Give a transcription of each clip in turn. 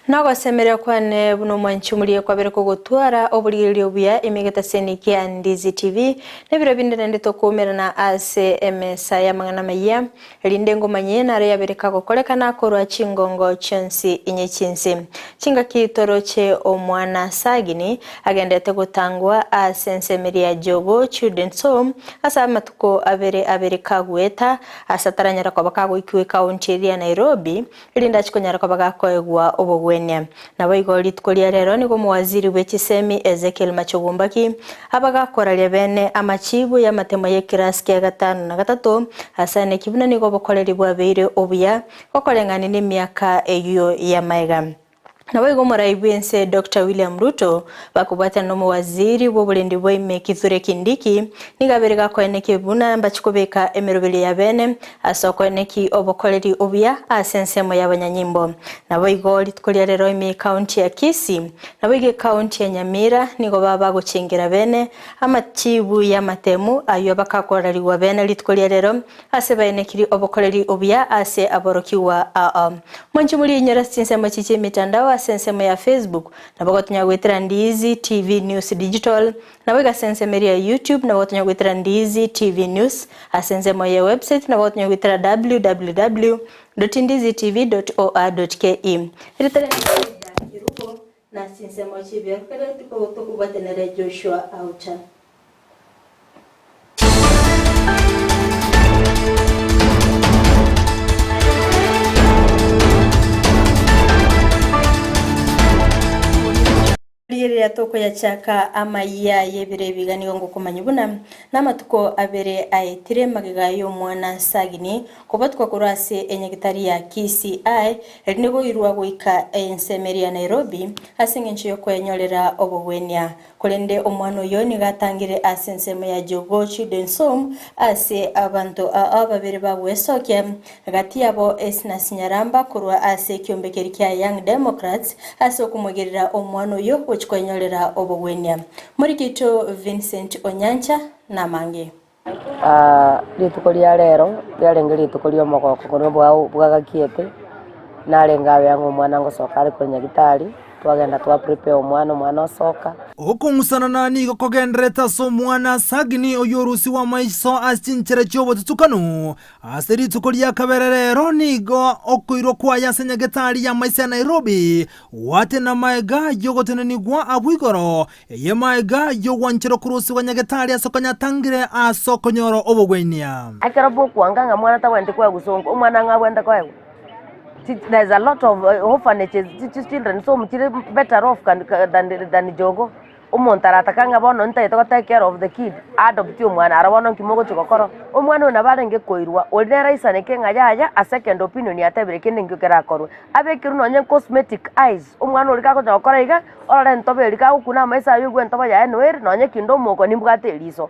Nogosemeria kwane buna omwanchi omoria kwabere kogotwara oborigereria obuya ime egetaseni kia Ndizi TV, na ebiro binde naende tokoumerana ase emesa y'amang'ana amayia, erinde ngomanye naro yabere kagokorekana korwa chingongo chionsi inye chi'ense. Chingaki toroche omwana Sagini agendete gotangwa ase ensemo ya Jogoo Children's Home ase amatuko abere abere kagoeta ase ataranyara koba kagoikiwa ekaunti eria ya Nairobi, erinde achie konyara koba gakoegwa obogwenia. Naboigo rituko ria rero nigo omowaziri bwe chisemi Ezekiel Machogu-Mbaki abagakoraria bene amachibu y'amatemo y'ekirasi kia gatano na gatato ase aneki buna nigo obokoreri bwabeire obuya gokoreng'ania nemiaka eyio y'amaega. Naboigo omorai bw'ense Doctor William Ruto bakobwatana nomowaziri bw'oborendi bwa ime Kithure Kindiki nigo abere gakoenekia buna mbachi kobeka emeroberio ya bene ase okoenekia obokoreri obuya ase ensemo y'abanyanyimbo. Naboigo rituko ria rero ime ekaunti ya Kisii naboigo ekaunti ya Nyamira nigo baba bagochengera bene amachibu y'amatemu ayio bakakorarigwa bene rituko ria rero Ase baenekirie obokoreri obuya ase aborokigwa aa. Mwanche moriinyore ase chinsemo echi chi'emitandao ase ensemo ya Facebook, nabo gotonya goetera Ndiizi TV News Digital, naboigo ase ensemo eria ya YouTube nabo gotonya goetera Ndiizi TV News, ase ensemo ye website nabo gotonya goetera www.ndizitv.or.ke. Erieta riane Frida Kerubo, na ase chinsemo chi'ebiarokerero tokobwatanera Joshua Auta. Rigereria tokoyachaka amayia y'ebiro ebiga nigo ngokomanya buna namatuko abere aetire magega y'omwana Sagini kobwatwa korwa ase enyagitari ya Kisii erinde goirwa goika ensemo eria ya Nairobi ase engencho y'okwenyorera obogwenia. Korende omwana oyio nigo atangire ase ensemo ya Jogoo Children's Home ase abanto aa babere bagwesokia, gati yabo Esnasi Nyaramba korwa ase ekiombe keria kia Young Democrats ase okomoegerera omwana oyio gochia kwenyorera obogwenia. Morikito Vincent Onyancha namange. Rituko ria rero riarenge rituko ri'omogoko korwa bwao bwagakiete, narenge abe ang'e omwana ngosoka are korwa nyagetari, twagenda twa prepare omwana, omwana osoka. Okong'usanana nigo kogendererete ase omwana Sagini oyio orusigwe amaiso ase chinchera chi'obotutukanu. Ase rituko ria kabere rero nigo okoirwa kwaye ase nyagetari y'amaiso ya Nairobi gwatena magega y'ogotenenigwa abwo igoro Eye magega y'ogwancherwa korusigwa nyagetari ase okonyatangire ase okonyora obogwenia. Ekero bokwanga ng'a mwana tagwenereti koegwa sonko, omwana ng'a abwenerete koegwa? Chi there's a lot of orphanages chi chi children's home chire better off than than than jogoo. Omonto arataka ng'a bono ntagete go take care of the kid, adopt omwana aro bono nki mogochia gokora? Omwana oyo nabo arenge koirwa, oria nere aisaneke ng'a yaya a second opinion yatebire kende nkio kerakorwe. Abekerwe nonye cosmetic eyes, omwana oria kagocha gokora iga, Orore entoba eria kagokuna amaiso aye oigwe entoba yaye noere, nonye kinde omoko nimbwate eriso.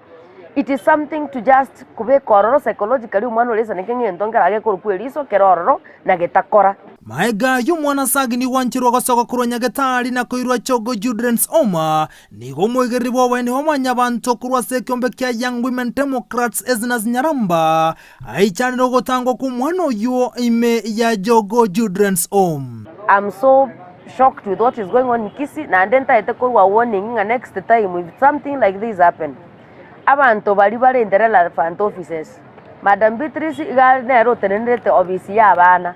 It is something to just kobeka ororo psychologically omwana oria aisaneke ng'a egento nkere agekorokwa eriso kere ororo na getakora. Maega y'omwana Sagini gwancherwa gosoka korwa Nyagetari na koirwa Chogo Children's Home, nigo omoigereri bw'oboeni bwa mwanyabanto korwa ase ekeombe kia Young Women Democrats Esnas Nyaramba aichanire ogotangwa kw'omwana oyio ime ya Jogoo Children's Home. I'm so shocked with what is going on in Kisii naende ntaete korwa warning ng'a next time if something like this happen, abanto baria bare in the relevant offices, Madam Beatrice iga are nere otenenerete ofisi ya abana,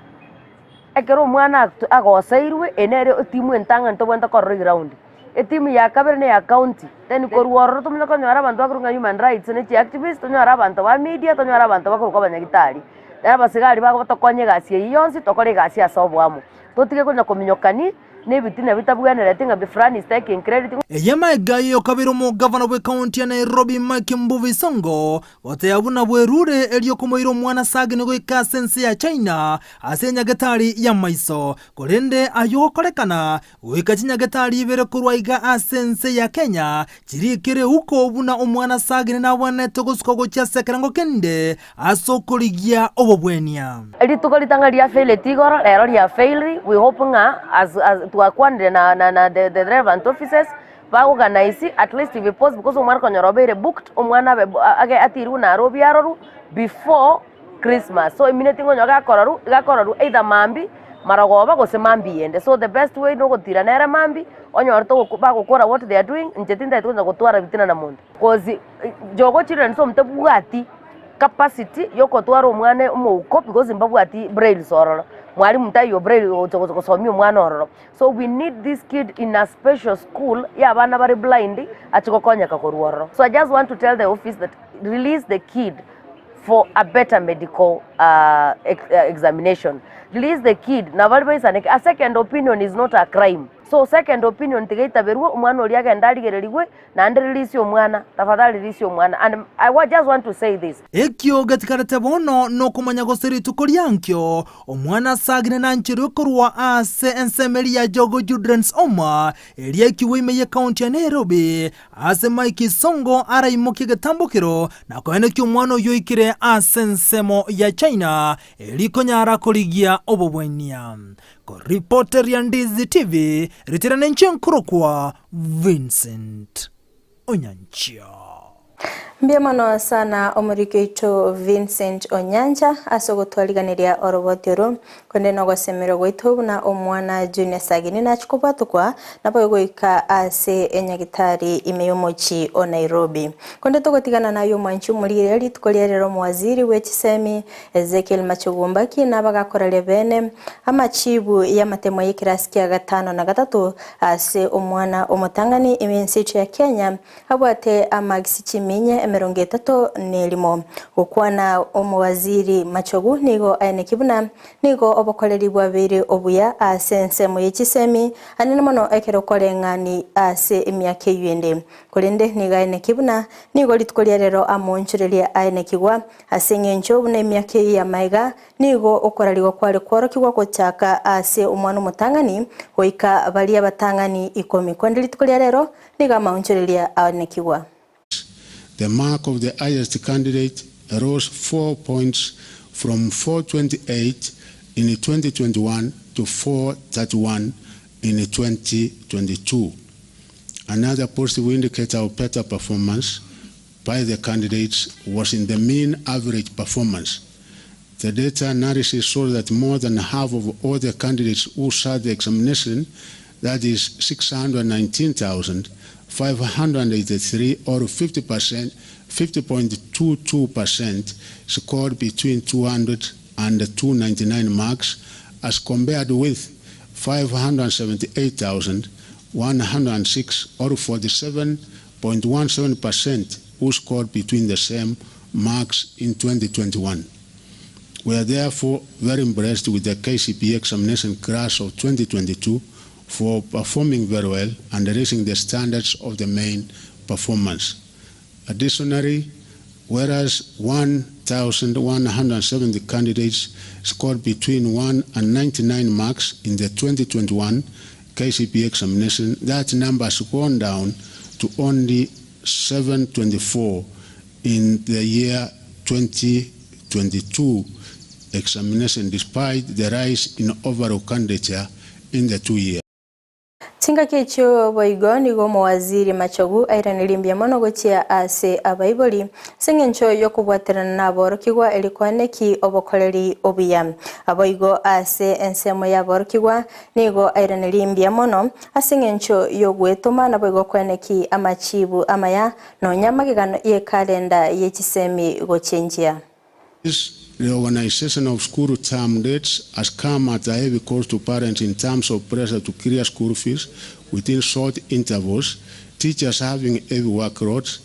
ekero omwana agoseirwe eye nere etimu entang'ani tobwenerete korora eground, Etimu ya kabere neya county, then korwa ororo tomanye konyora abanto bakorwa ng'a human rights ne chiactivist, tonyore abanto ba media, tonyore abanto bakorwa abanyagitari. Nere abasigari bago batokonye egasi eyio yonsi, tokore egasi ase oboamo. Totige konya kominyokani na ebitina bitabwenereti ng'a fulani is taking credit. Eye maega y'okabere omogavana bw'ekaunti ya Nairobi Mike Mbuvi Sonko goteba buna bwerure erio komoira omwana Sagini goika ase ense ya China ase enyagetari y'amaiso. Korende ayio gokorekana Goika chinyagetari ibere korwa iga ase ense ya Kenya chirikire uko buna omwana Sagini nabwenerete gosuka gochia ase ekerengo kende ase okorigia obobwenia. Rituko ritang'ani ria faileti igoro, rero ria failri, we hope ng'a as as twakwanire na na na the the relevant offices, ba organise at least if possible because omwana okonyora obeire booked, omwana abe age atirwe Nairobi arorwe before Christmas. So emineti ng'onye gakororwa, igakororwa either mambia. Marogoba gose mambia ende. So the best way nogotira nere mambia, onyore togoko bagokora what they are doing, inche tintagete konya gotwara bitina na monto. Cause Jogoo Children's Home tebwati capacity yokotwara omwana omouko because mbabwati brailles ororo, mwalimu taiyo braille ogocha gocha gosomia omwana ororo. So we need this kid in a special school ya abana bare blind ache gokonyeka korwa ororo. So I just want to tell the office that release the kid for a better medical examination. Release the kid nabo baria baisaneke, a second opinion is not a crime. So second opinion tiga itaberwe omwana oria agende arigererigwe naende release omwana, tafadhali release omwana and I just want to say this. Ekio getigarete bono nokomanya gose rituko riankio omwana asagire nancherwe korwa ase ensemo eria ya Jogoo Children's Home eria ekigwa ime y'ecounty ya Nairobi ase Mike Sonko araimokie egetambokero na koenekia omwana oyio oikire ase ensemo ya China eria konyara korigia obobwania. Koripoteria Ndizi TV, ritera nenche nkorokwa Vincent Onyancha. Mbuya mono sana omoriki oito Vincent Onyancha ase ogotwariganeria oroboti oro, konde nogosemerwa gwaito buna omwana Junior Sagini nachi kobwatokwa nabo goika ase enyagitari ime y'omochi o Nairobi. Konde togotigana nayo omwanchi omorire rituko ria rero omowaziri bwe chisemi Ezekiel Machogu Mbaki nabagakoreria bene amachibu y'amatemo y'ekirasi kia gatano na gatato ase omwana omotang'ani emensi ya Kenya abwate amagisi chiminye 31. Gokwana omowaziri Machogu nigo aeneki buna nigo obokoreri bwabere obuya ase ensemo y'echisemi anene mono ekero koreng'ani ase emiaka eywo korende nigo aeneki buna nigo rituko ria rero amonchoreria aenekigwa ase eng'encho buna emiaka eywo ya maiga nigo okorarigwa kware kworokigwa gochaka ase omwana omotang'ani goika baria abatang'ani 10 konde rituko ria rero nigo amaonchoreria aenekigwa. The mark of the highest candidate rose 4 points from 428 in 2021 to 431 in 2022. Another positive indicator of better performance by the candidates was in the mean average performance. The data analysis showed that more than half of all the candidates who sat the examination, that is 619,583 or 50%, 50.22% scored between 200 and 299 marks as compared with 578,106 or 47.17% who scored between the same marks in 2021. We are therefore very impressed with the KCPE examination class of 2022 for performing very well and raising the standards of the main performance. Additionally, whereas 1,170 candidates scored between 1 and 99 marks in the 2021 KCPE examination, that number has gone down to only 724 in the year 2022 examination, despite the rise in overall candidature in the 2 years. Chingaki echio boigo nigo omowaziri Machogu airaneri mbuya mono gochia ase abaibori ase eng'encho yokobwaterana naborokigwa eri koaneki obokoreri obuya. Aboigo ase ensemo yaborokigwa nigo airaneri mbuya mono ase eng'encho yogwetoma naboigo koaneki amachibu amaya nonya amagegano y'ekalenda y'echisemi gochenjia. This reorganization of school term dates has come at a heavy cost to parents in terms of pressure to clear school fees within short intervals, teachers having heavy workloads,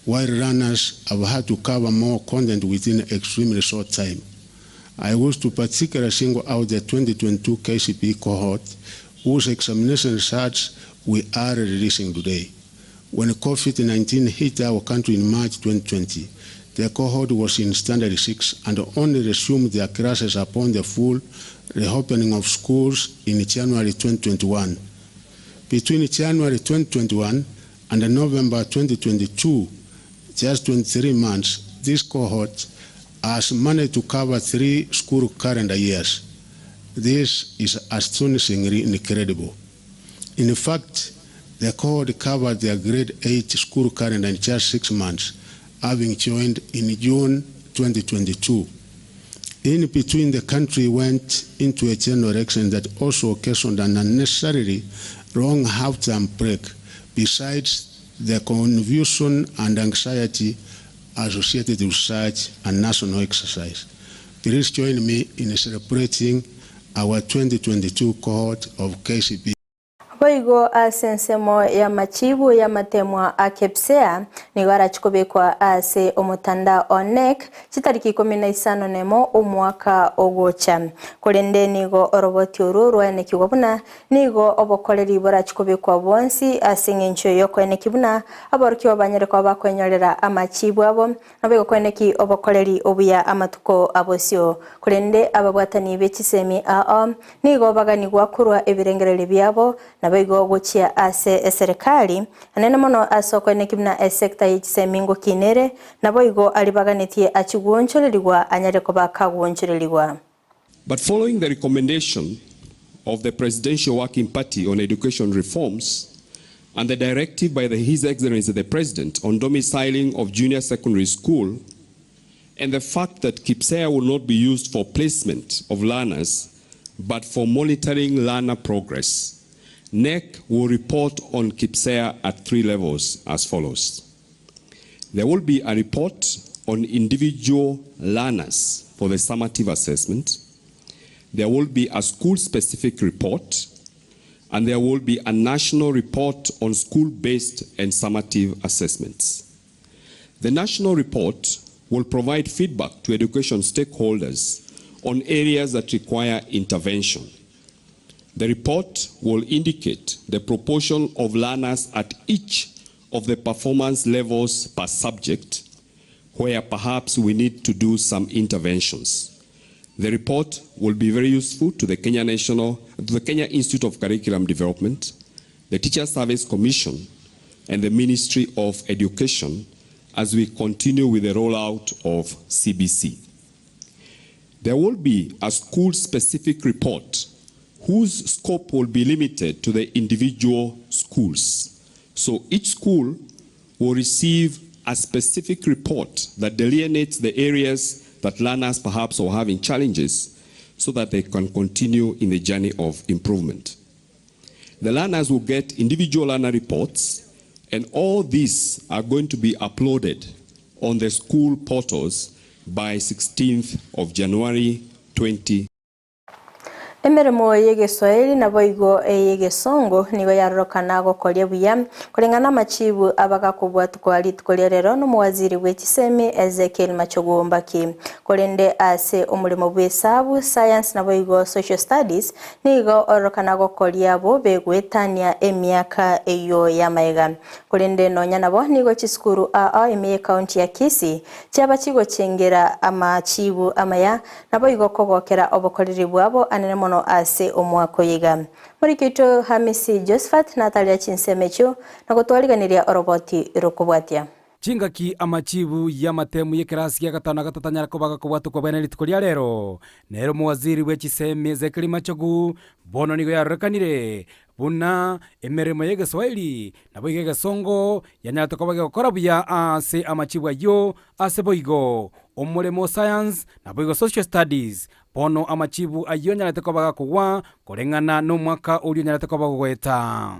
while learners have had to cover more content within extremely short time. I wish to particularly single out the 2022 KCPE cohort, whose examination results we are releasing today. When COVID-19 hit our country in March 2020, the cohort was in Standard 6 and only resumed their classes upon the full reopening of schools in January 2021. Between January 2021 and November 2022, just 23 months, this cohort has managed to cover 3 school calendar years. This is astonishingly incredible. In fact, the cohort covered their grade 8 school calendar in just 6 months, having joined in June 2022. In between, the country went into a general election that also occasioned an unnecessarily long half-term break, besides the confusion and anxiety associated with such a national exercise. Please join me in celebrating our 2022 cohort of KCPE. Boigo ase ensemo y'amachibu y'amatemwa a KPSEA nigo arachie kobekwa ase omotandao o KNEC chitariki ikomi na isano nemo omwaka ogocha. Korende nigo oroboti orwo rwaenekigwa buna nigo obokoreri borachie kobekwa bwonsi ase eng'encho y'okoenekia buna aborokigwa banyare koba bakwenyorera amachibu abo Naboigo koeneki obokoreri obuya amatuko a bosio. Korende ababwatani be chisemi ao nigo baganigwa korwa ebirengererio biabo, naboigo gochia ase eserekari, anene mono ase okoeneki buna esecta ye chisemi ngokina ere, naboigo aria baganetie achie gwonchorerigwa anyare koba kagwonchorerigwa. But following the recommendation of the Presidential Working Party on Education Reforms and the directive by the His Excellency the President on domiciling of junior secondary school and the fact that KPSEA will not be used for placement of learners but for monitoring learner progress, KNEC will report on KPSEA at 3 levels as follows. There will be a report on individual learners for the summative assessment. There will be a school-specific report, and there will be a national report on school-based and summative assessments. The national report will provide feedback to education stakeholders on areas that require intervention. The report will indicate the proportion of learners at each of the performance levels per subject, where perhaps we need to do some interventions. The report will be very useful to the Kenya National, to the Kenya Institute of Curriculum Development, the Teacher Service Commission, and the Ministry of Education as we continue with the rollout of CBC. There will be a school-specific report whose scope will be limited to the individual schools. So each school will receive a specific report that delineates the areas that learners perhaps are having challenges so that they can continue in the journey of improvement. The learners will get individual learner reports, and all these are going to be uploaded on the school portals by 16th of January 20. Emeremo y'Egeswahili naboigo ey'Egesongo nigo yarorokana gokoria buya, koreng'ana amachibu abagakobwatwa rituko ria rero nomowaziri bwe chisemi Ezekiel Machogu Mbaki. Korende ase omoremo bw'esabu, Science naboigo Social Studies nigo ororokana gokoria bobe goetania emiaka eyio y'amaega. Korende nonya nabo nigo chisukuru aa ime y'ecounty ya Kisii chiaba chigochengera amachibu amaya Naboigo kogokera obokoreri bwabo anene mono ase omwaka oyo iga. Moriki oito Hamisi Josephat natarera chinsemo echio na gotwariganiria oroboti rokobwatia. Chingaki amachibu y'amatemu y'ekerasi gia gatano na gatato anyare koba gakobwatokwa bwene rituko ria rero, nere omowaziri bwe chisemi Ezekiel Machogu bono nigo yarorekanire buna emeremo y'egeswahili naboigo egesongo yanyarete koba gegokora buya ase amachibu ayio Ase boigo, omoremo o Science naboigo Social Studies, bono amachibu ayio anyarete koba gakogwa koreng'ana nomwaka oria onyarete koba gogoeta.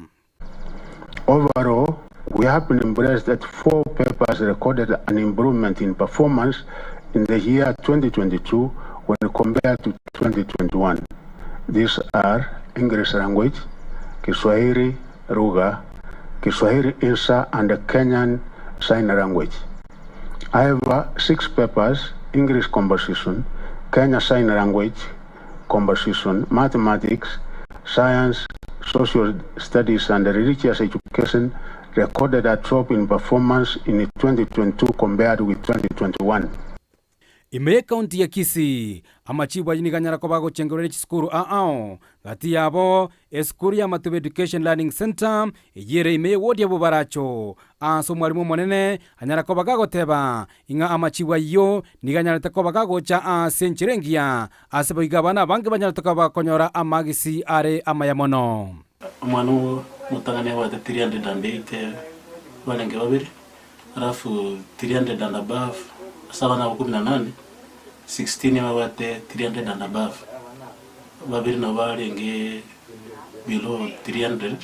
Overall, we have been impressed that 4 papers recorded an improvement in performance in the year 2022 when compared to 2021. These are English language, Kiswahili lugha, Kiswahili Insa and Kenyan Sign Language. However, 6 papers, English Composition, Kenya Sign Language Composition, Mathematics, Science, Social Studies and Religious Education recorded a drop in performance in 2022 compared with 2021. Ime y'Ekaunti ya Kisii, amachibu ayio nigo anyara koba agochengerwa ne chisukuru ao ao, gati yabo esukuru ya Matuba Education Learning Centre eyio ere ime y'ewodi ya Bobaracho, aase omwalimu omonene anyara koba gagoteba ing'a amachibu ayio nigo anyarete koba gagocha ase enchera engiya ase boigo abana abange banyarete koba bakonyora amagisi are amaya mono. Omwana omotang'ani abwate 380 barenge babere, alafu 300 and above ase abana aba kumi na nane. 16 babwate 300 and above, babere nabo barenge below 300,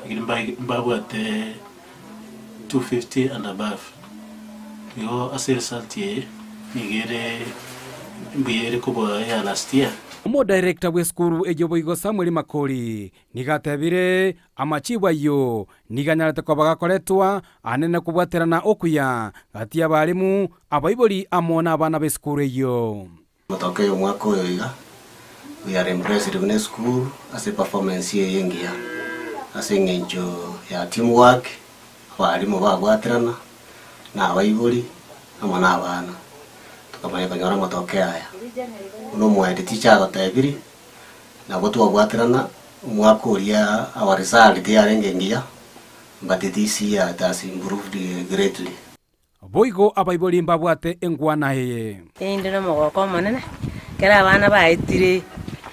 lakini mbabwate 250 and above. Igo ase result eye nigo ere mbuya ere kobua eya last year. Omodirector bw'esukuru eyio boigo Samuel Makori nigo atebire amachibu ayio nigo anyarete koba gakoretwa anene kobwaterana okuya gati y'abalimu, abaibori amo nabana b'esukuru eyio. Matokeo y'omwaka oyo iga, we are impressed buna esukuru ase eperformance eye engiya ase eng'encho ya team work, abalimu babwaterana, na abaibori amo na abana, tokamanya konyora amatokeo aya. Buna omohead teacher agotebirie, nabo twabwaterana omwaka oria our result tiyarenge engiya, but this year it has improved greatly. Boigo abaibori mbabwate engwana eye. Inde nomogoko omonene, ekero abana baetire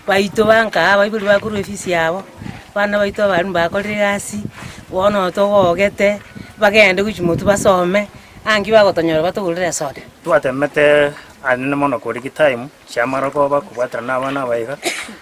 baito banka abaibori bakorwa efisi yabo, abana baito abarimu bakorire egasi, bono togogete, bagende gochia motwe basome, anki bagotonyora batogorere esoda. Twatemete anene mono korigia time chiamara koba kobwaterana na abana aba iga,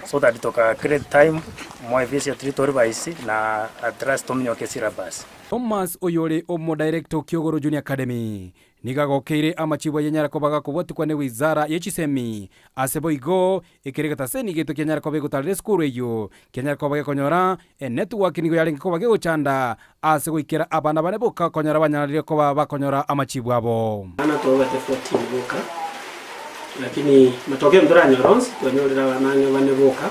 so that toka create time mo efisi ya tiri tori baisi na at last tominyoke syllabus. Thomas oyore omodirector o Kiogoro Junior Academy nigo agokeire amachibu aye anyare koba gakobwatikwa ne wizara ye chisemi ase boigo ekere getaseni geto kianyare koba egotarera esukuru eyio kianyare koba gekonyora enetwork nigo yarenge koba gegochanda ase goikera abana bane boka konyora banyarire koba bakonyora amachibu abo. Abana twabwate 14 boka, lakini matokeo ntoranyora onsi, twanyorire abana ang'e bane boka.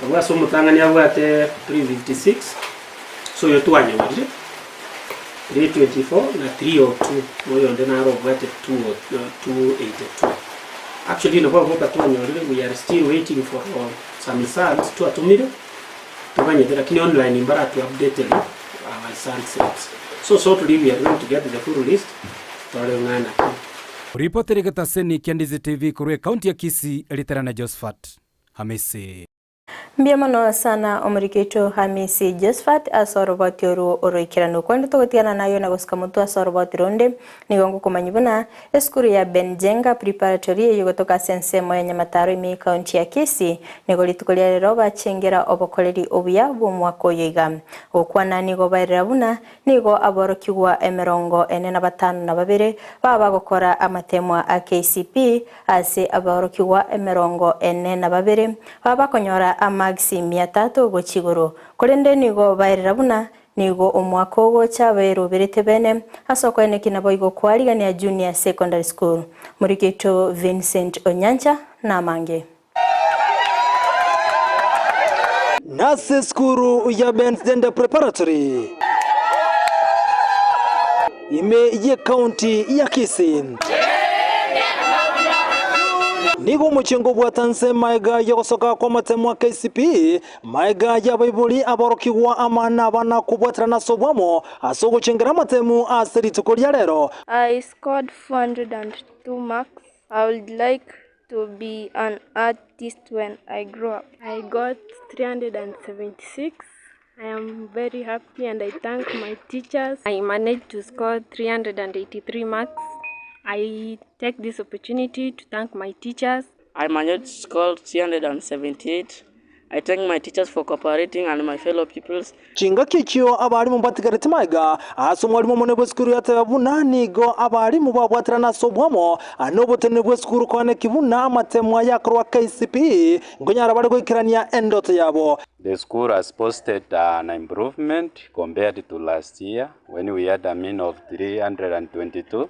Abwo ase omotang'ani abwate 356, so oyo twanyorire 324 na 302, na oyonde naro obwate 282. Actually nabo abwo boka twanyorire, we are still waiting for some results twatomire, toganyete lakini online mbaratu updated our result slips. So shortly we are going to get the full list, tore ng'a naki. Ripoti rigetaseni kia Ndizi TV korwa ekaunti ya Kisii, Riterane Josephat Hamisi. Mbuya mono sana omoriki oito Hamisi Josephat ase oroboti oru oroikeranu. Kwende togotigana nayo na gosika motwe ase oroboti ronde, nigo ngokomanya buna esukuru ya Benjenga Preparatory eyio gotoka ase ensemo ya Nyamataro ime ekaunti ya Kisii, nigo rituko ria rero bachengera obokoreri obuya bw'omwaka oyo iga. Gokwana nigo baerera buna nigo aborokigwa emerongo ene na batano na babere baba bagokora amatemwa a KCPE ase aborokigwa emerongo ene na babere baba bakonyora amagisi mia tatu gochia igoro. Korende nigo baerera buna nigo omwaka ogocha baeroberete bene ase okoeneki nabo igo kwarigania Junior Secondary School. Moriki oito Vincent Onyancha namange. Nase esukuru ya Ben's Gender Preparatory ime y'ekaunti ya Kisii. Nigo omochengo obwata nse maega y'ogosoka kw'amatemo a KCPE, maega y'abaibori aborokigwa ama nabana kobwaterana ase obwamo ase ogochengera amatemu ase rituko ria rero. I scored 402 marks. I would like to be an artist when I grow up. I got 376. I am very happy and I thank my teachers. I managed to score 383 marks. I take this opportunity to thank my teachers. I managed to score 378. I thank my teachers for cooperating and my fellow pupils. Chingaki echio abarimu mbatigarete maega ase omwarimu omonene bw'esukuru yateba buna nigo abarimu babwaterana ase obwamo na oboteneneri bw'esukuru koaneki buna amatemwa yakorwa KCPE nkonyara bare goikerania endoto yabo. The school has posted an improvement compared to last year when we had a mean of 322.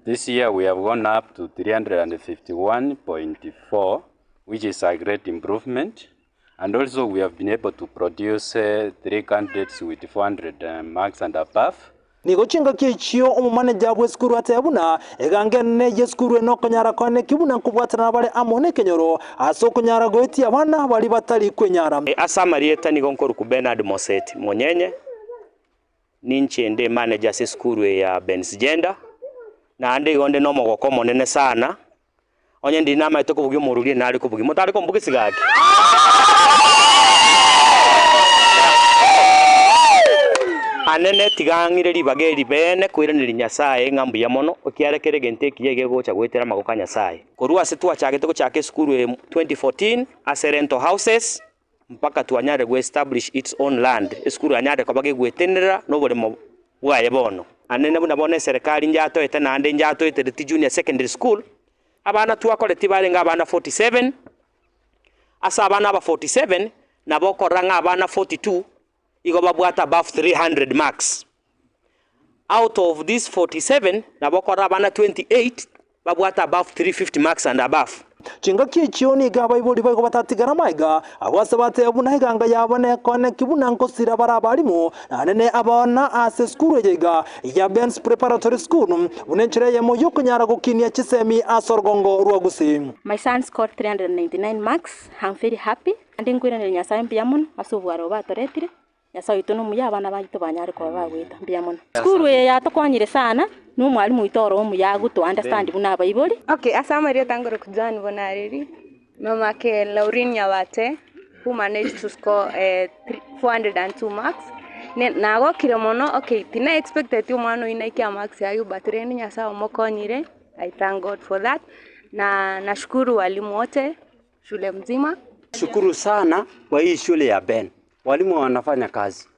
This year we have gone up to 351.4, which is a great improvement. And also we have been able to produce 3 candidates with 400 marks and above. Nigo chingaki echio omomaneja bw'esukuru ateba buna egange enene y'esukuru eno okonyara koaneki buna nkobwaterana bare amo na ekenyoro ase okonyara goetia abana baria batari kwenyara. Ase amarieta nigo nkoruku Bernard Moseti Monyenye, ninche inde manager ase esukuru eye ya Ben's Gender, naende igo nde na omogoko omonene sana, onye ndiri namaete kobugia omoruri nare kobugia, motare kombugia gaki? Anene tiga ng'ire ribaga eri beene koiraneria Nyasae ng'a mbuya mono, ekiagera kera egento ekiya egegocha goetera amaboko a Nyasae. Korwa ase twachagete gochaka esukuru eye 2014 ase rental houses mpaka twanyarire go establish its own land, esukuru yanyarire koba gegwetenenera na oboremo bwaye bono. Anene buna bono eserekari njatoete naende njatoetereti junior secondary school, abana twakoreti barenge abana 47, ase abana aba 47 nabo okorora ng'a abana 42 igo babwate above 300 marks. Out of these 47 nabo okorora abana 28 babwate above 350 marks and above. Chingaki echio nigo abaibori baigo batatigara amaiga, abwo ase bateba buna eganga yabo nekoneki buna nkosira bare abalimu, naende ne abana ase esukuru eye iga ya Ben's Preparatory School, buna enchera eyemo y'okonyara gokinia chisemi ase orogongo rwa Gusii. My son scored 399 marks, I'm very happy. Naende nkoiraneria Nyasae mbuya mono ase obware obo atoretire, Nyasae oito nomuya, abana baito banyare koba bagoeta. Mbuya mono. Esukuru eye yatokonyire sana, na omwalimu oito ore omuya agoto understand buna abaibori. Okay, ase amarieta ngore Joan Bonareri, mamake Laureen Nyabate who managed to score 402 marks, ne nagokire mono okay tina expecteti omwana oyio naike amarks aywo but rende Nyasaye omokonyire, I thank God for that, na nashukuru walimu wote shule mzima. Shukuru sana kwa hii shule ya Ben. Walimu wanafanya kazi.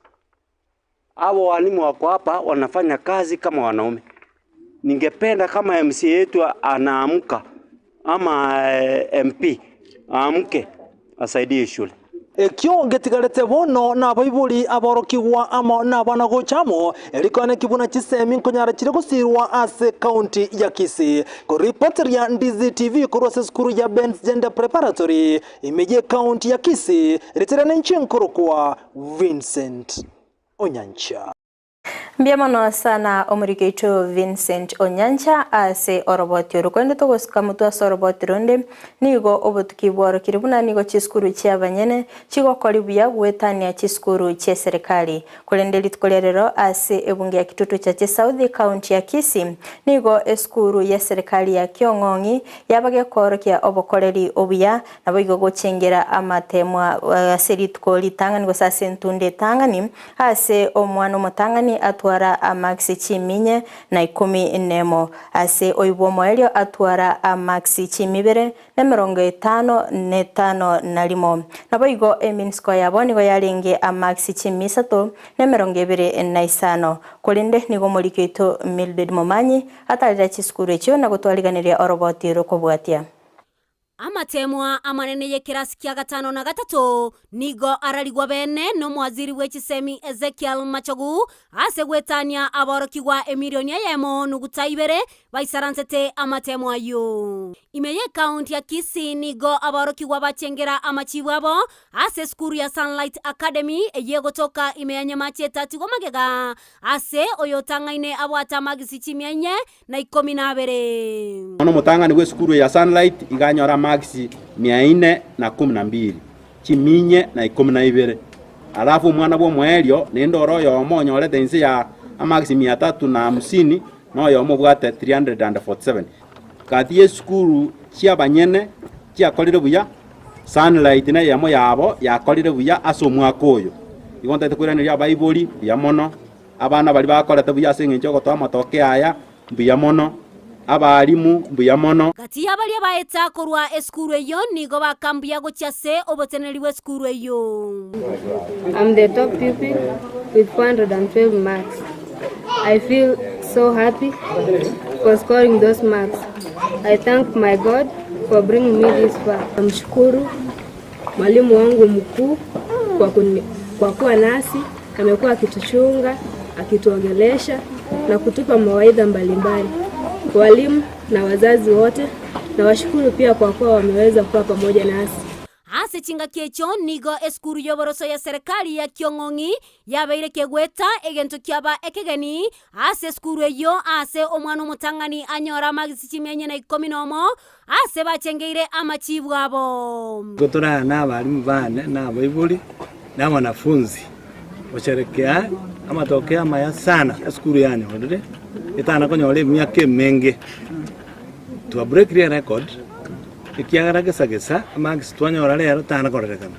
Hawa walimu wako hapa wanafanya kazi kama wanaume. Ningependa kama MCA yetu anaamka ama MP aamke asaidie shule. Ekio ngetigarete bono nabaibori aborokigwa amo nabana gocha amo, erikwane ki buna chisemi nkonyara chire gosirwa ase county ya Kisii. Koripoteria Ndizi TV korwa ase esukuru ya Ben's Gender Preparatory, ime ye county ya Kisii, ritere ninche nkorokwa Vincent Onyancha. Mbuya mono sana omoriki oito Vincent Onyancha ase oroboti oro. Korende togosika motwe ase oroboti ronde, nigo obotuki bworokire buna nigo chisukuru chi'abanyene chigokori buya goetania chisukuru chi'eserekari. Korende rituko ria rero ase ebunge ya Kitutu Chache South, county ya Kisii, nigo esukuru y'eserekari ya Kiong'ong'i yaba gekoorokia obokoreri obuya Naboigo gochengera amateemwa ase rituko ritang'ani gose ase entunda etang'ani, ase omwana omotang'ani atwara amakisi chiminye na ikomi nemo, ase oibwa omoerio atwara amakisi chimibere nemerongo etano netano na rimo. Naboigo eminsiko yabo nigo yarenge amakisi chimisato nemerongo ebere na isano. Korende nigo omoriki oito Mildred Momanyi atarire chisukuru echio na gotwariganeria oroboti rokobwatia. Amateemwa amanene y'ekerasi kia gatano na gatato nigo ararigwa bene nomowaziri bwe chisemi Ezekiel Machogu ase gwetania aborokigwa emilioni eyemo nuguta ibere baisaransete amateemwa ayio. Ime y'ecounty ya Kisii nigo aborokigwa bachengera amachibu abo ase esukuru ya Sunlight Academy eyio egotoka ime ya Nyamache etatigwa magega ase oyotang'aine abwate amagisi chimia inye na ikomi na abere. Bono omotang'ani bw'esukuru ya Sunlight iga anyore amakisi mia ine na kumi na mbili, chiminye na ikomi na ibere. Alafu omwana bw'omoerio naende ore oyomo onyorete inse ya amakisi mia tatu na hamsini, na oyomo obwate 347. Gati y'esukuru chi'abanyene chiakorire buya, Sunlight neyemo yabo yakorire buya ase omwaka oyo. Igo ntagete koiraneria abaibori mbuya mono. Abana baria bakorete buya ase engencho y'ogotoa amatoke aya, mbuya mono. Abalimu, mbuya mono. Gati ya baria baeta korwa esukuru eyio nigo bakambuya gochia ase oboteneneri bw'esukuru eyio. I'm the top pupil with 412 marks. I feel so happy for scoring those marks. I thank my God for bringing me this far. Namshukuru mwalimu wangu mkuu kwa, kuni, kwa kuwa nasi amekuwa akituchunga, akituongelesha na kutupa mawaidha mbalimbali. Walimu na wazazi wote nawashukuru pia kwa kuwa wameweza kuwa pamoja nasi. Ase chingaki echio nigo esukuru y'oboroso ya serikali ya Kiong'ong'i yabeire kegweta egento kiaba ekegeni ase esukuru eyio ase omwana omotang'ani anyore amagisi chimia inye na ikomi nomo ase bachengeire amachibu abo. Nigo torae nabalimu bane na abaibori na abanafunzi gosherekea amatokeo amaya sana esukuru yanyorire etana konyora emiaka emenge. Twabreakire erecord ekiagera gesa gesa amarks twanyora rero tana korerekana.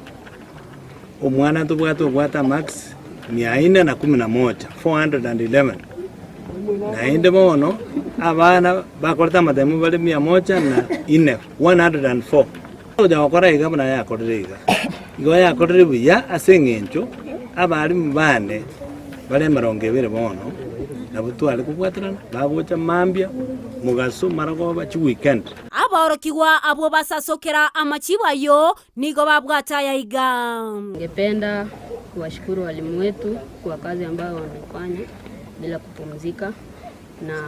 Omwana ntobwate obwate amarks mia ine na kumi na moja, 411. Naende bono abana bakorete amatemo bare mia moja na ine, 104. Ogocha gokora iga buna yakorire iga, igo yakorire buya ase eng'encho abalimu bane bare emerongo ebere bono nabwo tware kobwaterana, bagocha mambia, mogaso, marogoba, chiweekend. Aborokigwa abwo basasokera amachibo ayio nigo babwate aya iga. Ningependa kuwashukuru walimu wetu kwa kazi ambayo wamefanya bila kupumzika, na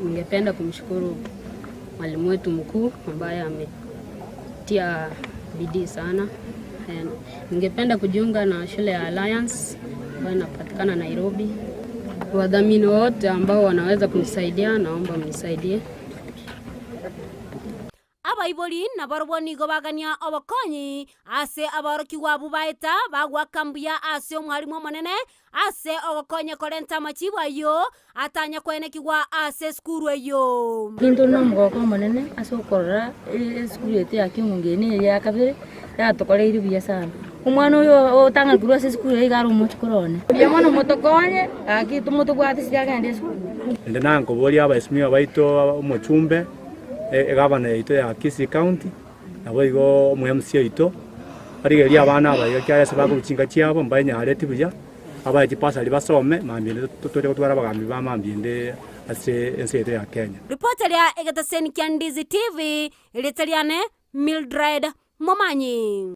ningependa kumshukuru mwalimu wetu mkuu ambaye ametia bidii sana. Ningependa kujiunga na shule ya Alliance ambayo inapatikana Nairobi. Wadhamini wote ambao wanaweza kunisaidia, naomba mnisaidie. Abaibori nabarabwo nigo bagania obokonyi ase aborokigwa abwo baeta bagoaka mbuya ase Omwalimu Omonene ase ogokonya korenta amachibu ayio atanya koenekigwa ase esukuru eyio. Intwe nomogoko omonene ase okorora esukuru yaito ya King'ungu eye neye ya kabere yatokoreire buya sana. Omwana oyo otang'ani korwa ase esukuru eye iga are omochukuru one. Mbuya mono motokonye gaki tomotobwate siri agende esukuru. Naende nankoboria abaesimigwa baito omochumbe, egavana yaito ya Kisii County, naboigo omo MC oito, barigererie abana aba iga ekiagera ase bakorwa chinka chiabo mbaenyareti buya, babae chibasari basome, mambia ende toche gotwara abagambi ba mambia ende ase ense yaito ya Kenya. Ripoti eria egetaseni kia Ndizi TV, erieta riane Mildred Momanyi.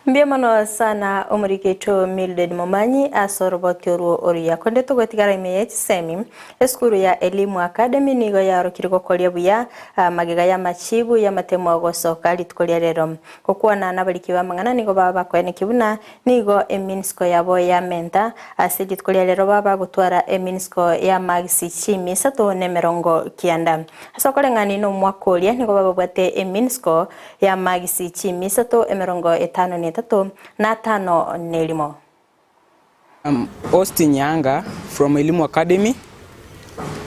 Mbuya mono sana omoriki oito Mildred Momanyi ase oroboti orwo oruya. Konde togotigara ime ye chisemi, esukuru ya Elimu Academy nigo yaorokire gokoria buya magega y'amachibu y'amatemo agosoka rituko ria rero. Gokwana nabariki b'amang'ana nigo baba bakoenekia buna nigo eminsiko yabo yamenta ase rituko ria rero baba bagotwara eminsiko y'amagisi chimi isato nemerongo kianda. Ase okoreng'ania nomwaka oria nigo bababwate eminsiko y'amagisi chimi isato emerongo etano na etato, na atano na erimo. I'm Austin Nyanga from Elimu Academy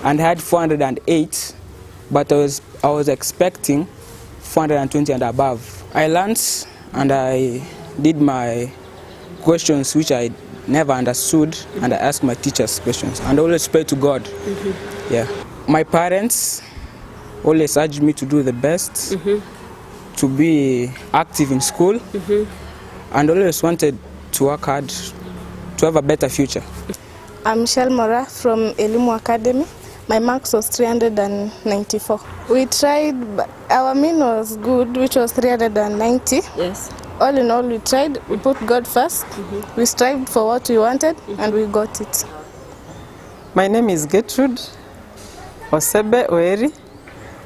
and had 408 but I was, I was expecting 420 and above. I learned and I did my questions which I never understood and I asked my teachers questions and I always pray to God. Yeah. My parents always urged me to do the best, to be active in school and always wanted to work hard to have a better future. I'm Michelle Mora from Elimu Academy. My marks was 394. We tried, but our mean was good, which was 390. Yes. All in all, we tried, we put God 1st we strived for what we wanted, and we got it. My name is Gertrude Osebe Oeri.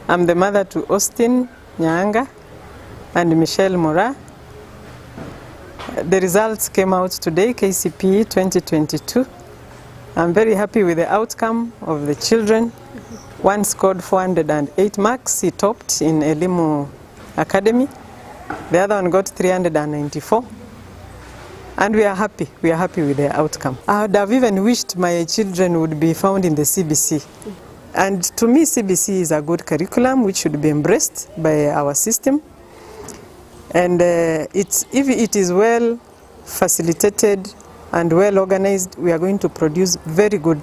I'm the mother to Austin Nyanga and Michelle Mora. The results came out today, KCPE 2022. I'm very happy with the outcome of the children. One scored 408 marks, he topped in Elimu Academy. The other one got 394. And we are happy, we are happy with the outcome. I would have even wished my children would be found in the CBC. And to me, CBC is a good curriculum which should be embraced by our system. And it's, if it is well facilitated and well organized, we are going to produce very good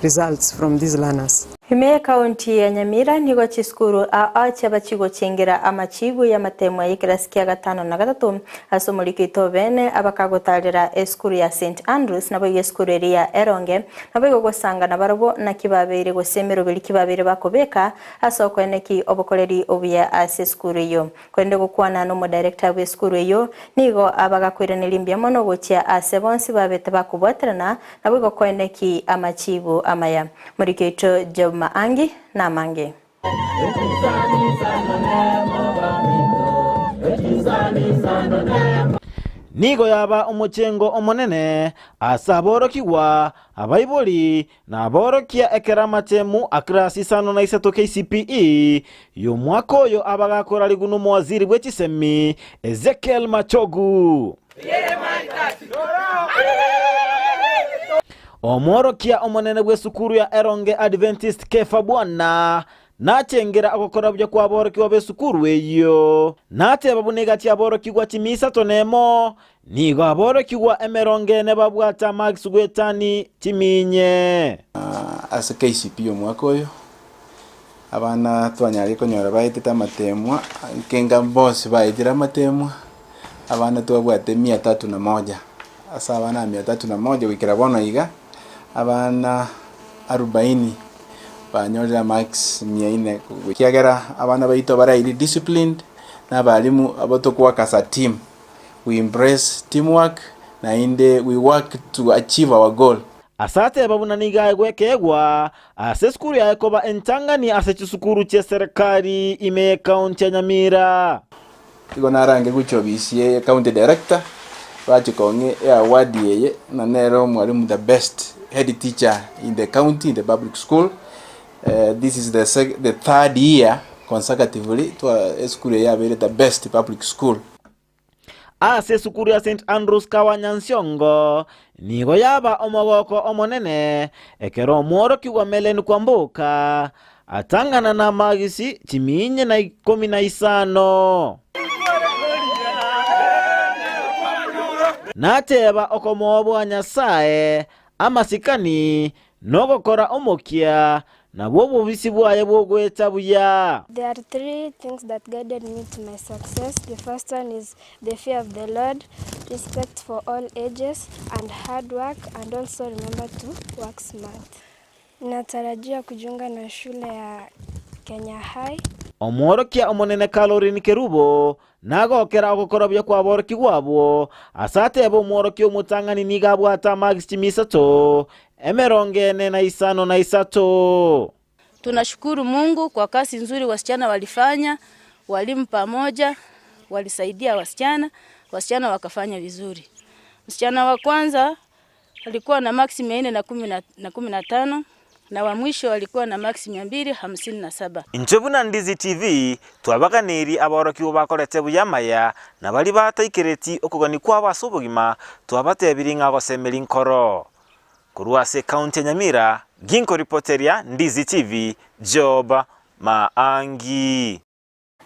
results from these learners. Ime y'Ekaunti ya Nyamira nigo chisukuru aa chiaba chigochengera amachibu y'amatemwa y'ekerasi kia gatano na gatato ase omoriki oito bene abakagotarera esukuru ya St Andrews naboigo esukuru eria ya Eronge naboigo gosanga nabarobwo naki babeire gose emeroberi ki babeire bakobeka ase okoeneki obokoreri obuya ase esukuru eyio. Korende gokwana nomodirector bw'esukuru eyio nigo abagakoiraneria mbuya mono gochia ase bonsi babete bakobwaterana naboigo koeneki amachibu amaya. Moriki oito Job Maangi namange. Nigo yaba omochengo omonene ase aborokigwa, abaibori, na aborokia ekero amatemu a class isano na isato KCPE y'omwaka oyo abagakorarigwa n'omowaziri bwe chisemi Ezekiel Machogu. Omworokia omonene bw'esukuru ya Eronge Adventist Kefa Bwana. Nachengera ogokora buya kw'aborokigwa b'esukuru eyio. Nateba buna egati y'aborokigwa chimia isato nemo, nigo aborokigwa emerongo ene babwate amagisi gw'etani chimia inye. Ase KCPE omwaka oyo, abana twanyarire konyora baetete amatemwa, nkenga bonsi baetire amatemwa, abana twabwate mia tatu na moja. Ase abana aba mia tatu na moja goikera bono iga, abana arubaini banyorire amarks mia ine ekiagera abana baito bare highly disciplined, na abalimu abo tokowork as a team, we embrace teamwork naende we work to achieve our goal. Ase ateba buna nigo aegwe ekeegwa ase esukuru yaye koba entang'ani ase chisukuru chi'eserekari ime y'ekaunti ya Nyamira. Igo narange gochia obisi ye county director bache kong'e eaward eye ng'a nere omwalimu the best head teacher in the county in the public school. This is the the third year consecutively twa esukuru eye yabeire the best public school. Ase esukuru ya St Andrews Kawanyansiongo nigo yaba omogoko omonene ekero omworokigwa Mellen Kwamboka atang'ana namagisi chimiinye na ikomi na isano. Nateba okomooboa Nyasae, amasikani, nogokora omokia, nabwo obobisi bwaye bw'ogoeta buya. There are three things that guided me to my success, the first one is the fear of the Lord, respect for all ages and hard work and also remember to work smart. Natarajia kujiunga na shule ya Kenya High. Omworokia omonene Caroline Kerubo nagokera ogokora buya kw'aborokigwa abwo, ase atebe omworokia omotang'ani nigo abwate amagisi chimia isato, emerongo ene na isano na isato. Tunashukuru Mungu kwa kazi nzuri wasichana walifanya, walimu pamoja walisaidia wasichana, wasichana wakafanya vizuri. Msichana wa kwanza alikuwa na maksi 415 na wa mwisho alikuwa na maksi 257. Inche buna Ndizi TV twabaganeirie aborokigwa bakorete buya amaya, na baria bataikereti okogania kwabo ase obogima twabatebirie ng'a gosemeria nkoro. Korwa ase ekaunti ya Nyamira, ginkoripoteria Ndizi TV, Job Maangi.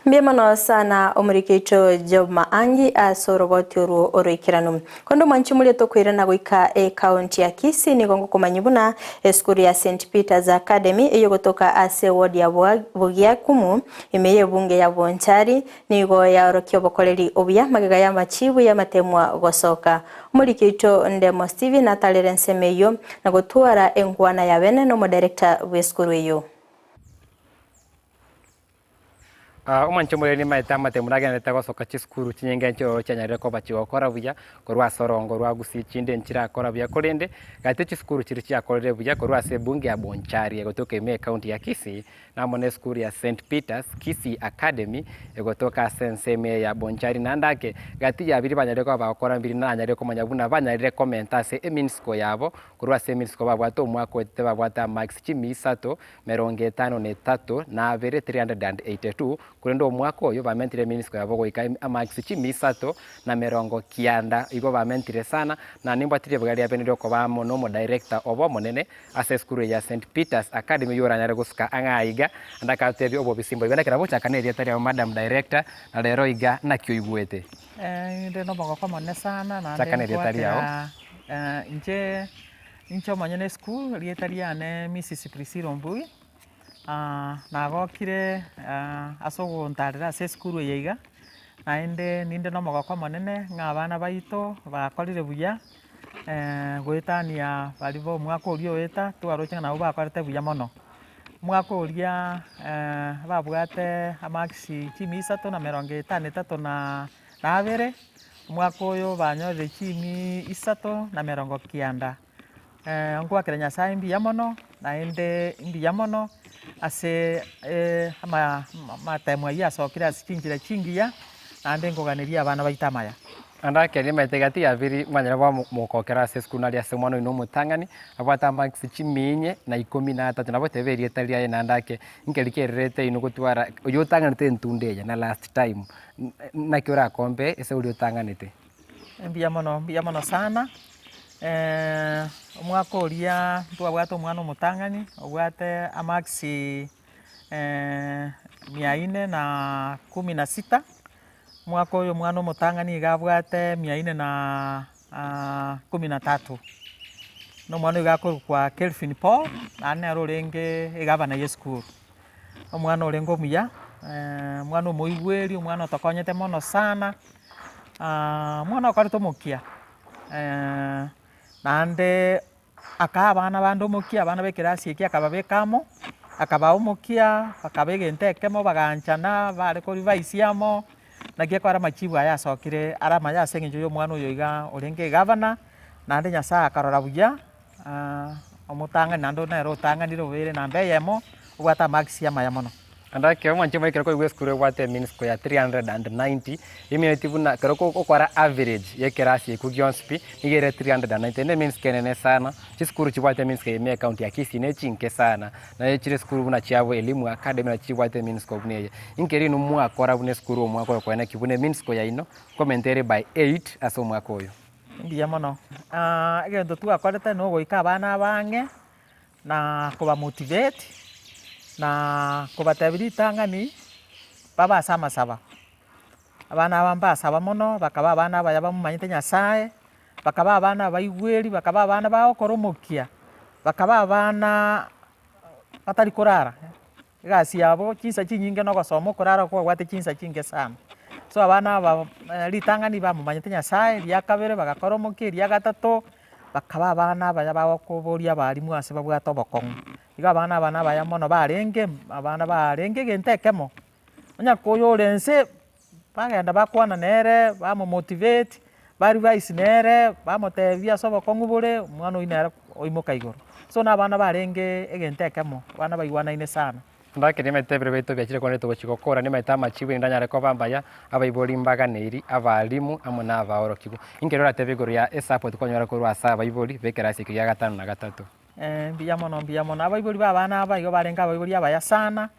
Mbuya mono sana omoriki oito Job Maangi ase oroboti orwo oroikeranu. Konde omwanchi moria tokoirana goika ecounty ya Kisii nigo ngokomanyia buna esukuru ya St Peters Academy eyogotoka ase eward ya Bogiakumu ime y'ebunge ya Bonchari nigo yaorokia obokoreri obuya magega y'amachibu y'amatemwa gosoka. Omoriki oito Ndemo Stephen atarere ensemo eyio na gotwara enkwana ya bene nomodirector bw'esukuru eyio. Omwancho omoreri nimaete amatemo nagendererete gosoka chisukuru chinyinge nchiroro chianyarire koba chigokora buya, korwa ase orongo rwa Gusii chinde nchirakora buya korende, gati chisukuru chiria chiakorire buya korwa ase ebunge ya Bonchari egotoka ime ecounty ya Kisii, na amo na esukuru ya St Peters Kisii Academy egotoka ase ensemo eye ya Bonchari naende ake, gati ya biria banyarire koba bagokora mbiri nanyarire komanya buna banyarire komenta ase eminsiko yabo, korwa ase eminsiko babwate omwaka oetete babwate amarks chimia isato merongo etano na etato, na abere, 382, korende omwaka oyo bamentire eminisiko yabo goika amarks chimia isato na merongo kianda, igo bamentire sana, na nimbwate ribaga riabe riokoba amo na omodirector obo omonene ase esukuru eye ya St Peters Academy oyio oranyare gosuka ang'e aiga, naende akatebia obobisi mboigo. Naki nabo gochaka na erieta riao madam director, na rero iga naki oigwete? Inde nomogoko omonene sana naende Chaka na erieta riao. nkwakera inche. Inche omonyene esukuru, erieta riane Mrs Priscilla Ombui, nagokire ase ogontarera ase esukuru eye iga, naende ninde na omogoko omonene ng'a abana baito bakorire buya, goetania baria ba omwaka oria oeta, twaroche ng'a nabwo bakorete buya mono. Omwaka oria babwate amarks chimia isato na emerongo etano etato na abere, Omwaka oyo banyorire chimi isato na emerongo kianda. Nkoakera Nyasaye mbuya mono, naende mbuya mono ase amatemo ayio asokire ase chinchera chingiya, naende nkoganeria abana baito amaya. Naende akeria emete gati ya biri mwanyare koba mogokera ase esukuru naria ase omwana oino omotang'ani, abwate amarks chimia inye na ikomi na atato, nabo teba erieta riaye naende ake, nkeri kererete inwe gotwara oywo otang'anete entunda eye na last time. Naki orakombe ase oria otang'anete? Mbuya mono, mbuya mono sana, omwaka oria ntwabwate omwana omotang'ani obwate amarks. mia nne na kumi na sita, omwaka oyo omwana omotang'ani iga abwate mia nne na kumi na tatu. Na omwana oyo iga akorokwa Kelvin Paul, naende nere orenge egavana ya esukuru. Omwana orenge omuya, omwana omoigweri, omwana otokonyete mono sana, omwana okorete omokia naende akaa abana bande omokia, abana ba ekerasi ekio akababeka amo, akabaa omokia, bakaba egento ekemo bagaanchana, bare korivise amo, naki ekora amachibu aya asokire are amaya ase eng'encho ya omwana oyo iga orenge egavana, naende Nyasaye akarora buya. Omotang'ani naende nere otang'anire obeire namba eyemo, obwate amarks amaya mono. Naende ekero mwanche moikere koigwa esukuru ebwate emean score ya 390, emineti buna ekero ogokora average ya ekerasi ekio gionsi pi, nigo ere 390, eye ne emean score enene sana, chisukuru chibwate emean score ime ekaunti ya Kisii ne chinke sana, naye chire esukuru buna chiabo Elimu Academy nachi chibwate emean score buna eye. Inki rinu mwakora buna esukuru omwaka oyo koena ki buna emean score yaino, nkomenta ere by eight ase omwaka oyo. Mbuya mono. Egento twakorete na ogoika abana aba ang'e, na kobamotivate, na kobatebia ritang'ani, babe ase amasaba. Abana aba mbasaba mono, bakaba abana abaya bamomanyete Nyasaye, bakaba abana abaigweri, bakaba abana bagokora omokia, bakaba abana batari korara. Egasi yabo chinsa chinyinge na ogosoma okorara kwabwate chinsa chinke sana. So abana aba ritang'ani bamomanyete Nyasaye, eria kabere bagakora omokia, eria gatato, bakaba abana abaya bagokoboria abalimu ase babwate obokong'u. Igo abana aba nabaya mono barenge, abana barenge egento ekemo, onye koyore nse. Bagenda bakwana nere, bamomotivate, barevise nere, bamotebia ase obokong'u bore, omwana oyio nere oimoka igoro. So na abana barenge egento ekemo, abana baigwanaine sana. Ndakeri nimaete ebiro biaito biachire korende togochia gokora, nimaete amachibu erinde anyare koba amaya, abaibori mbaganeiri, abalimu amo na abaorokigwa. Inki riria oratebe igoro ya esupport kwanyora korwa ase abaibori b'ekerasi eke gia gatano na gatato? Mbuya mono, mbuya mono. Abaibori ba abana aba igo barenge abaibori abaya sana,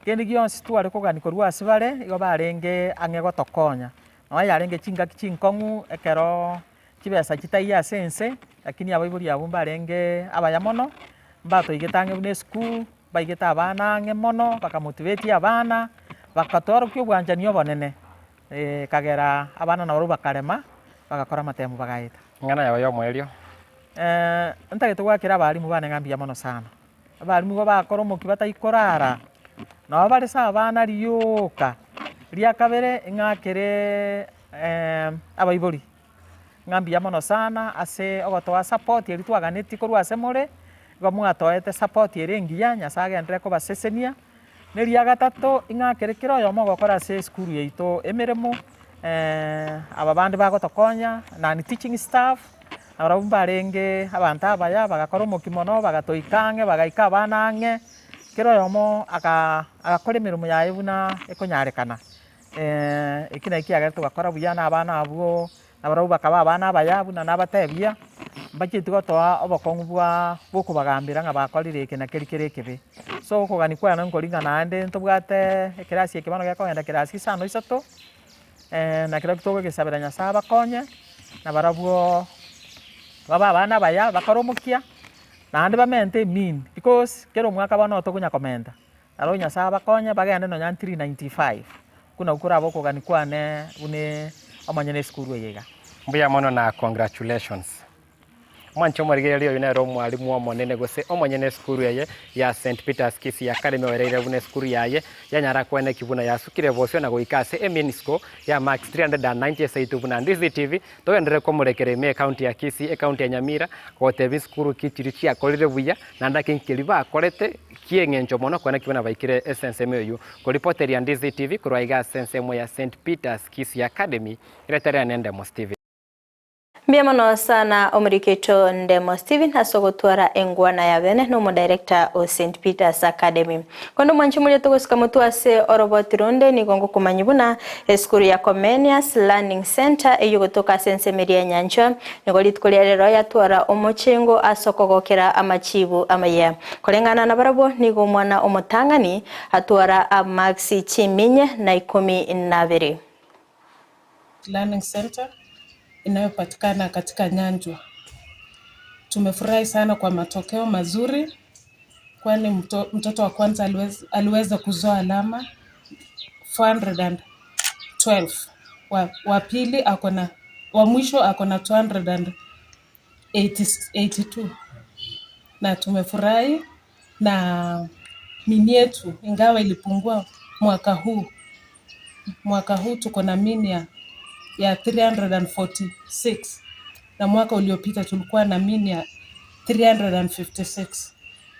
kende gionsi tware kogania korwa ase bare, igo barenge ang'e gotokonya. Nonya yarenge chingaki chinkong'u ekeroo chibesa chitaiyo ase ense, lakini abaibori abwo mbarenge abaya mono, mbatoigete ang'e buna esukuru, mbaigete abana ang'e mono, bakamotivate abana, bakatorokia obwanchani obonene, ekagera abana nabarobwo bakarema, bagakora amatemo bagaeta. Eng'ana yao y'omoerio. Ntagete goakera abalimu bane ng'a mbuya mono sana. Abalimu igo bakora omokia batai korara, nabo bare ase abana rioka, ria kabere ng'akere abaibori, ng'a mbuya mono sana ase ogotoa support eria twaganetie korwa ase more, igo mwatoete support ere engiya, Nyasaye agenderere kobasesenia. Na eria gatato, ing'akere kera oyomo ogokora ase esukuru yaito emeremo, aba bande bagotokonya, non teaching staff, nabarabwo mbarenge abanto abaya, bagakora omokia mono, bagatoika ang'e, bagaika abana ang'e, kera oyomo aka agakora emeremo yaye buna ekonyarekana. Eki naki kiagera togakora buya na abana abwo. Nabarabwo bakaba abana abaya buna nabatebia, mbachieti gotoa obokong'u bwa bw'okobagambera ng'a bakorire eke na keria kere ekebe. So okogania kwane nkori ng'a naende ntobwate ekerasi eke bono gekogenda kerasi isano isato, na kerokio togogesabera Nyasaye abakonye, nabarabwo babe abana abaya bakore omokia, naende bamente emean because kera omwaka bono tokonya komenta. Naro Nyasaye abakonye bagende nonya 395, okwo nakwo korabe okogania kwane buna omonyene esukuru eye iga. Mbuya mono na congratulations. Mwanche omorigereria oyo nere omwalimu omonene gose omonyene esukuru eye ya St Peters Kisii Academy oereire buna esukuru yaye yanyara koeneki buna yasukire bosio na goika ase emean score ya marks 390 ase aito buna Ndizi TV togenderere komorekera ime ecounty ya Kisii ecounty ya Nyamira gotebia esukuru ki chiria chiakorire buya naende ake nkeria bakorete ki'eng'encho mono kwana ki buna baikire ase ensemo eyio. Koripoteria Ndizi TV korwa iga ase ensemo ya St Peters Kisii Academy, eretari ane Ndemo Steven. Mbuya mono sana omoriki oito Ndemo Steven ase ogotwara engwana ya bene na omodirector o St Peters Academy. Konde omwanchi moria togosika motwe ase oroboti ronde nigo ngokomanyia buna esukuru ya Comenius Learning Centre eyio gotoka ase ensemo eria ya Nyanchwa nigo rituko ria rero yatwara omochengo ase okogokera amachibu amaya. Koreng'ana nabarabwo nigo omwana omotang'ani atwara amarks chiminye na ikomi nabere. Learning Center inayopatikana katika Nyanjwa. Tumefurahi sana kwa matokeo mazuri. Kwani mto, mtoto wa kwanza aliweza, aliweza kuzoa alama 412 wa, wa pili ako na wa mwisho ako na 282 na tumefurahi na mean yetu ingawa ilipungua mwaka huu. Mwaka huu tuko na mean ya, ya 346 na mwaka uliopita tulikuwa na mean ya 356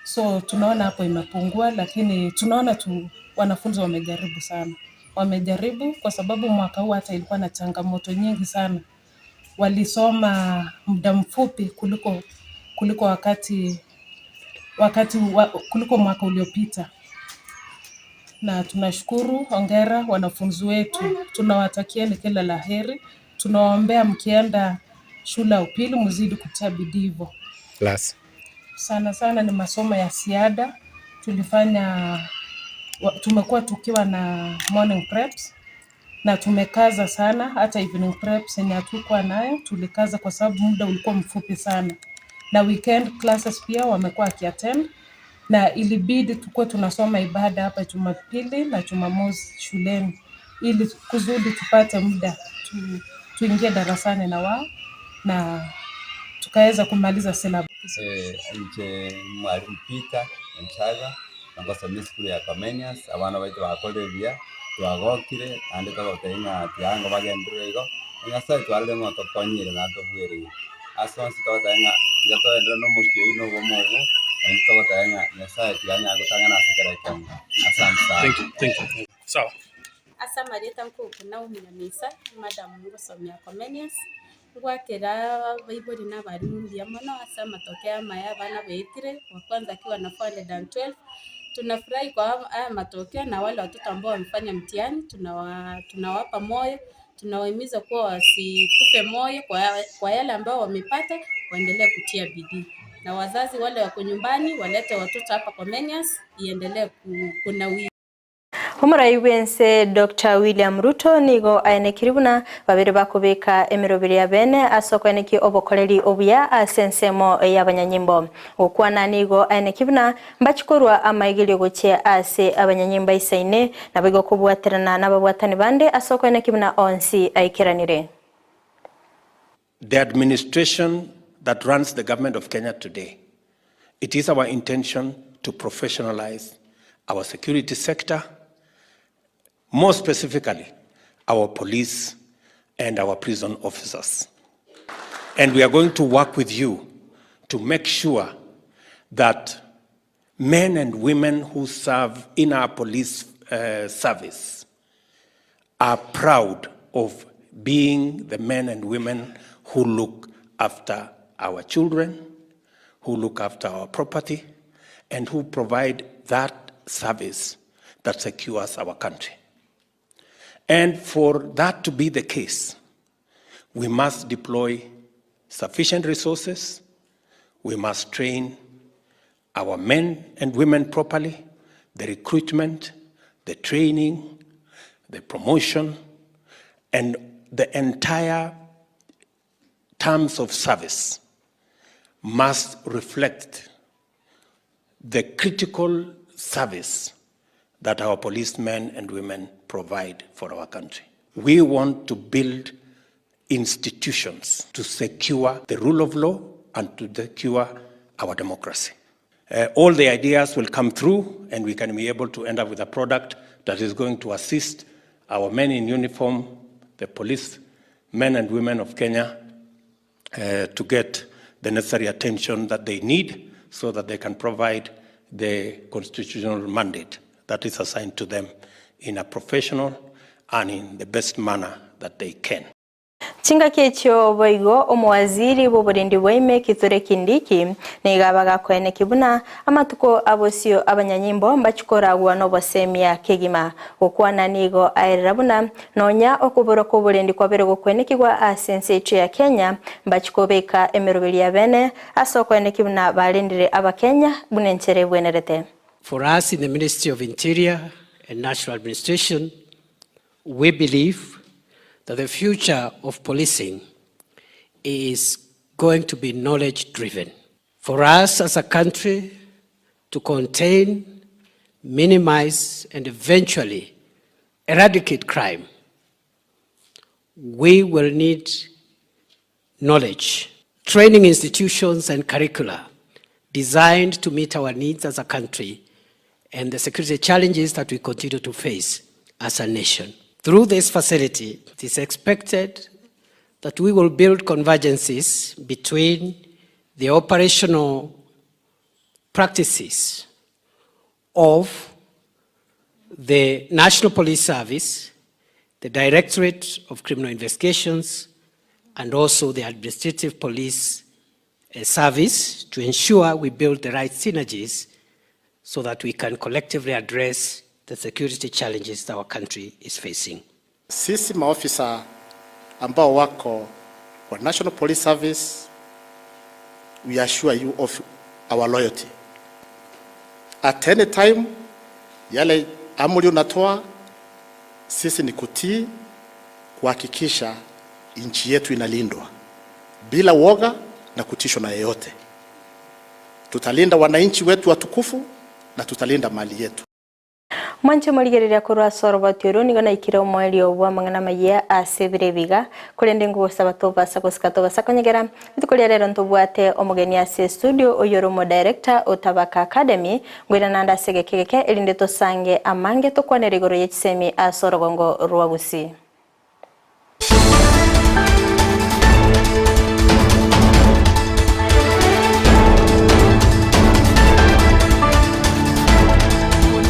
so tunaona hapo imepungua, lakini tunaona tu wanafunzi wamejaribu sana, wamejaribu kwa sababu mwaka huu hata ilikuwa na changamoto nyingi sana. Walisoma muda mfupi kuliko kuliko wakati wakati wa, kuliko mwaka uliopita na tunashukuru. Hongera wanafunzi wetu, tunawatakieni kila la heri, tunawaombea mkienda shule ya upili mzidi kutia bidii hivyo. Class. Sana sana ni masomo ya ziada tulifanya, wa- tumekuwa tukiwa na morning preps na tumekaza sana, hata evening preps yenye hatukuwa nayo tulikaza kwa sababu muda ulikuwa mfupi sana, na weekend classes pia wamekuwa wakiattend na ilibidi tukuwe tunasoma ibada hapa Jumapili na Jumamosi shuleni ili kusudi tupate muda tu, tuingie darasani na wao na tukaweza kumaliza syllabus. Eh, inche mwalimu Peter Onchaga nagosomia esukuru ya Comenius abana baito bakorire buya twagokire naende togotebia ng'a tiango bagenderere igo, Nyasaye twarire ng'a otokonyire naende tobwereire. Ase onsi togoteba ng'a tiga toenderere na omokia oyio na obomo obwo, naende togoteba ng'a Nyasaye tiga anyare gotang'ana ase kera ekemo. Asante sana. Thank you, thank you. Sawa. Ase amarieta nkoku Naomi Nyamisa, madam ngosomia Comenius, ngwakera abaibori na abalimu mbuya mono ase amatokeo amaya abana baetire, wa kwanza akiwa na 412. Tunafurahi kwa haya matokeo na wale watoto ambao wamefanya mtihani, tunawa, tunawapa moyo, tunawahimiza kuwa wasikufe moyo kwa, kwa yale ambao wamepata, waendelee kutia bidii na wazazi wale wako nyumbani walete watoto hapa Comenius iendelee kunawiri. Omorai bwense Dr. William Ruto nigo aenekiri buna babere bakobeka emeroberi ya bene ase okoeneki obokoreri obuya ase ensemo y'abanyanyimbo. Gokwana nigo aeneki buna mbachikorwa amaigerio gochia ase abanyanyimbo aisaine nabo igo kobwaterana n'ababwatani bande ase okoeneki buna onsi aikeranire. The administration that runs the government of Kenya today, it is our intention to professionalize our security sector, more specifically, our police and our prison officers. And we are going to work with you to make sure that men and women who serve in our police service are proud of being the men and women who look after our children, who look after our property, and who provide that service that secures our country. And for that to be the case, we must deploy sufficient resources, we must train our men and women properly, the recruitment, the training, the promotion, and the entire terms of service must reflect the critical service that our policemen and women provide for our country. We want to build institutions to secure the rule of law and to secure our democracy. All the ideas will come through, and we can be able to end up with a product that is going to assist our men in uniform, the police men and women of Kenya, to get the necessary attention that they need so that they can provide the constitutional mandate that is assigned to them in a professional and in the best manner that they can. Chingaki echio boigo omowaziri bw'oborendi bwaime Kithure Kindiki nigo bagakoeneki buna amatuko abosio abanyanyimbo mbachikoragwa n'obosemia kegima gokwana nigo aerera buna nonya okobora kwa oborendi kwabere gokwenekigwa ase ense echo ya Kenya mbachikobeka emeroberi ya bene ase okoeneki buna barendire abakenya buna enchere ebwenerete. For us in the Ministry of Interior and National Administration, we believe that the future of policing is going to be knowledge driven. For us as a country to contain, minimize, and eventually eradicate crime, we will need knowledge, training institutions and curricula designed to meet our needs as a country and the security challenges that we continue to face as a nation. Through this facility, it is expected that we will build convergences between the operational practices of the National Police Service, the Directorate of Criminal Investigations, and also the Administrative Police eh, Service to ensure we build the right synergies so that we can collectively address the security challenges that our country is facing. Sisi maofisa ambao wako kwa National Police Service, we assure you of our loyalty. At any time, yale amri unatoa, sisi ni kutii, kuhakikisha nchi yetu inalindwa bila woga na kutishwa na yeyote. Tutalinda wananchi wetu watukufu na tutalinda mali yetu. Mwanche morigereria korwa ase oroboti oro nigo naikire omoerio bw'amang'ana amayia ase ebiro ebiga, korende ngogosaba tobasa gosika tobasa konyegera. Rituko ria rero ntobwate omogeni ase estudio oyio ore omodirector o Tabaka Academy, ngoirana ande ase egeke egeke erinde tosange amange tokwanere igoro ye chisemi ase orogongo rwa Gusii.